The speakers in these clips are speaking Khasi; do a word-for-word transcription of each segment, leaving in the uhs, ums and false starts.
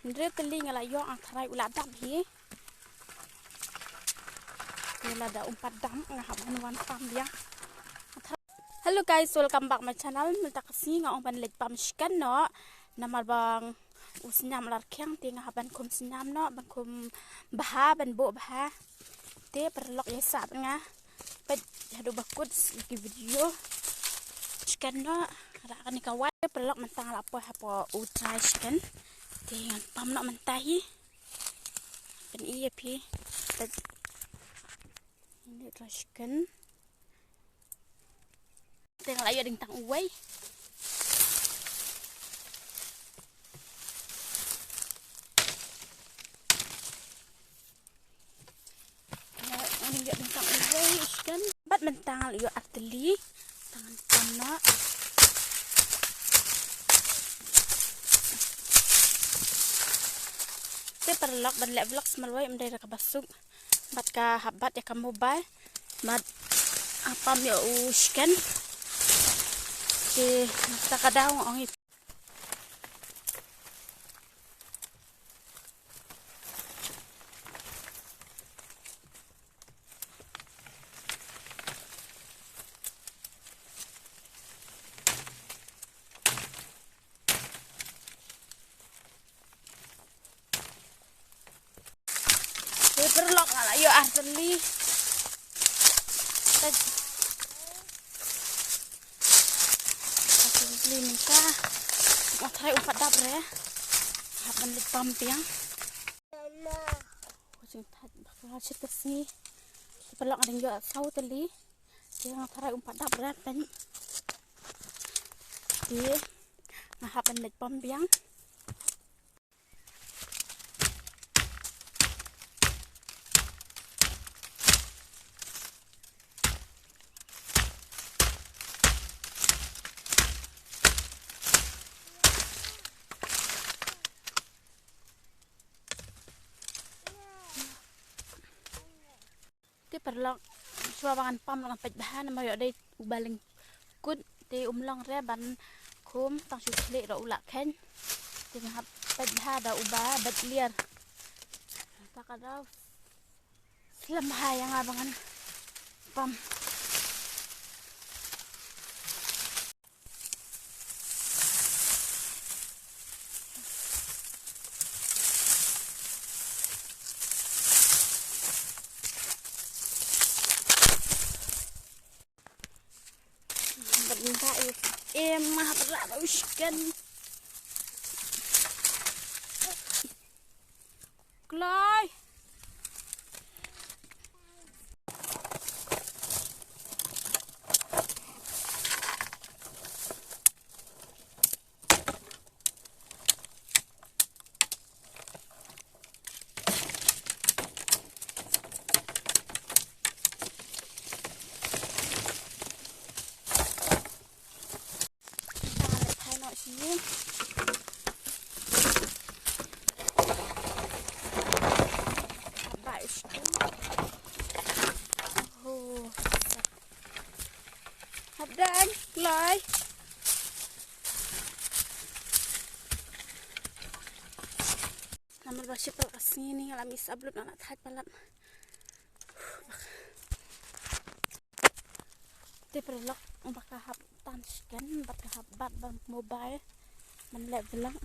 Hynriew tylli nga la ïoh, nga tharai u la dap hi. Te lada um pat dap nga hap ban wan pam biang. Hello guys, welcome back my channel. Mynta ka sngi nga ong ban leit pam shken noh. Namar ba u sniam la rkhiang te nga hap ban khum sniam noh, ban khum bha, ban buh bha. Te paralok, ïa sah nga peit haduh ba kut ïa ki video. Shken noh, rah kane ka wai. Paralok, mynta nga la poi hapoh u trai shken. Te ngan pam noh mynta hi. Pyni ïa phi. Peit. Ini trai shken. Te nga la ïoh ding tang uwei. Nga la ïoh ding tang uwei shken. Bad mynta nga la ïoh artylli. Tang ngan pam noh. Te paralok, ban leh vlog sa marwei ym dei da kaba suk. Bad ka hap bat ïa ka mobile. Bad, ah, pam ïa u shken. Te, ta ka daw nga ong ïa Te paralok, nga la ïoh artylli. Peit. Artylli mynta. Nga tharai um pat dap re. Hap ban leit pam biang. Ka jingthait bakla shit ka sngi. Te paralok, nga dang ïoh saw tylli. Te nga tharai um pat dap re, peit. Te nga hap ban leit pam biang. Te paralok, shuwa ba ngan pam ruh ngan peit bha namar ïoh dei uba lyngkut, te um long re ban khum, tang shu khlieh ruh u la kheiñ. Te nga hap peit bha da uba beit liar. Ta ka daw slem bha ïa nga ba ngan pam. Bad nda ïa em ma hap rah ba u shken. Kloi. Hap dang, Kloi. Namar ba shiphew ka sngi nga la mih sablot, nga la thait palat. Te paralok, ba ka hap tan shken, ba ka hap bat ba mobile, man leh vlog.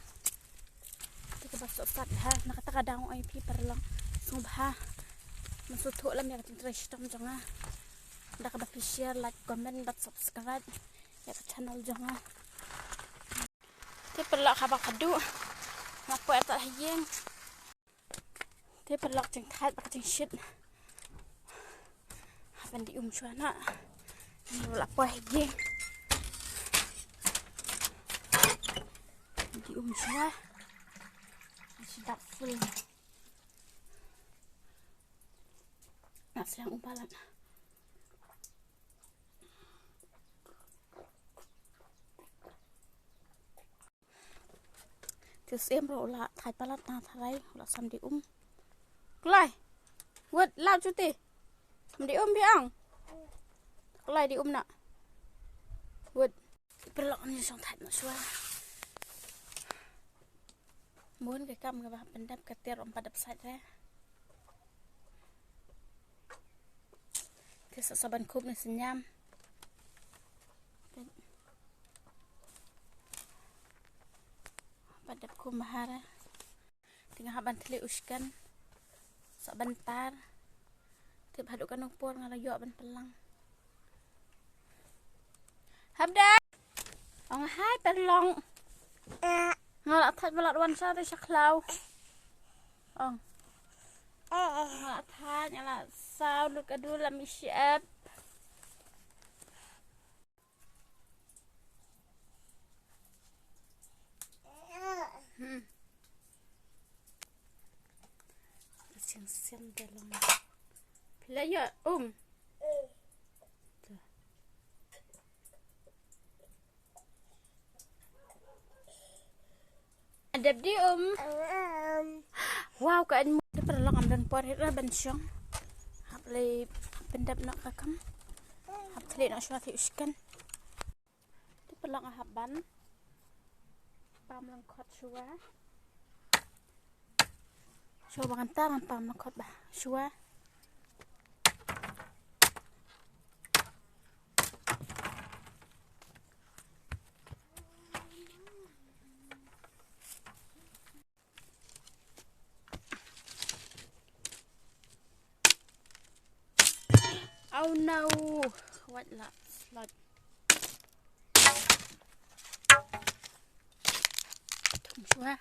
Te kaba sot sat ha, na kata ka daw ai phi paralok. Sngewbha, man sngewthuh lem ïa ka jingtrei shitom jong nga. Da kaba phi share, like, comment, bad subscribe ïa ka channel jong nga. Te paralok, haba ka duh, nga poi atat ha ïing. Te paralok, jingthait bad ka jingshit. Hap ban die um shuwa noh. Nga la poi ha ïing. Die um shuwa. Shi dap full. Nga sliang um palat. Te u Syiem ruh u la thait palat, nga tharai u la sam die um. Kloi. Wut, lau shuti. Sam die um biang. Kloi, die um noh. Wut. Paralok, ngan ïa shong thait noh shuwa. Bun ka kam kaba hap pyndep ka tiar ym pat dep sait re. Te sa sa ban khup ne sa ñiam. Pat dep khup mahar re. Te nga hap ban thylli u shken. Sa ban tar. Tip haduh kano por nga la ïoh ban pynlang. Hap dei. Ong hai pynlong. Nga la thait ba la wan sa te sha khlaw. Ong. Nga la thait nga la saw lut ka dul la mi shep. Hmm. Sing sem da long. Pila ya um. Adep di um. Wow, ka an mu de paralok am don por hit ra ban shong. Hap lei pyndep noh ka kam. Hap thylli noh shuwa thi u shken. Te paralok nga hap ban pam lyngkhot shuwa. Shuwa ba kan tar ngan pam lyngkhot ba shuwa. Oh no. Wat la slot. Thum shuwa.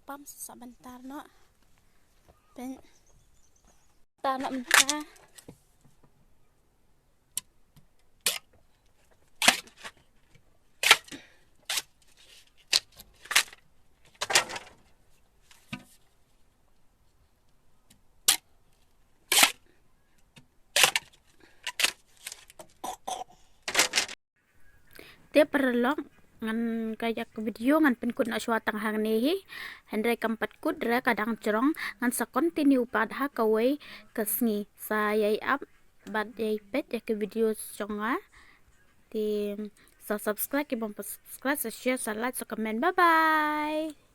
Pam sa ban tar noh. Pyn tar noh mynta. Te paralok ngan ka ïa ka video ngan pynkut noh shuwa tang hangne hi. Hynrei kam pat kut re ka dang jrong ngan sa continue pat ha kawei ka sngi. Sa ïai ap bad ïai peit ïa ka video jong nga. Te sa subscribe ki bym pat subscribe, sa share, sa like, sa comment. Bye bye.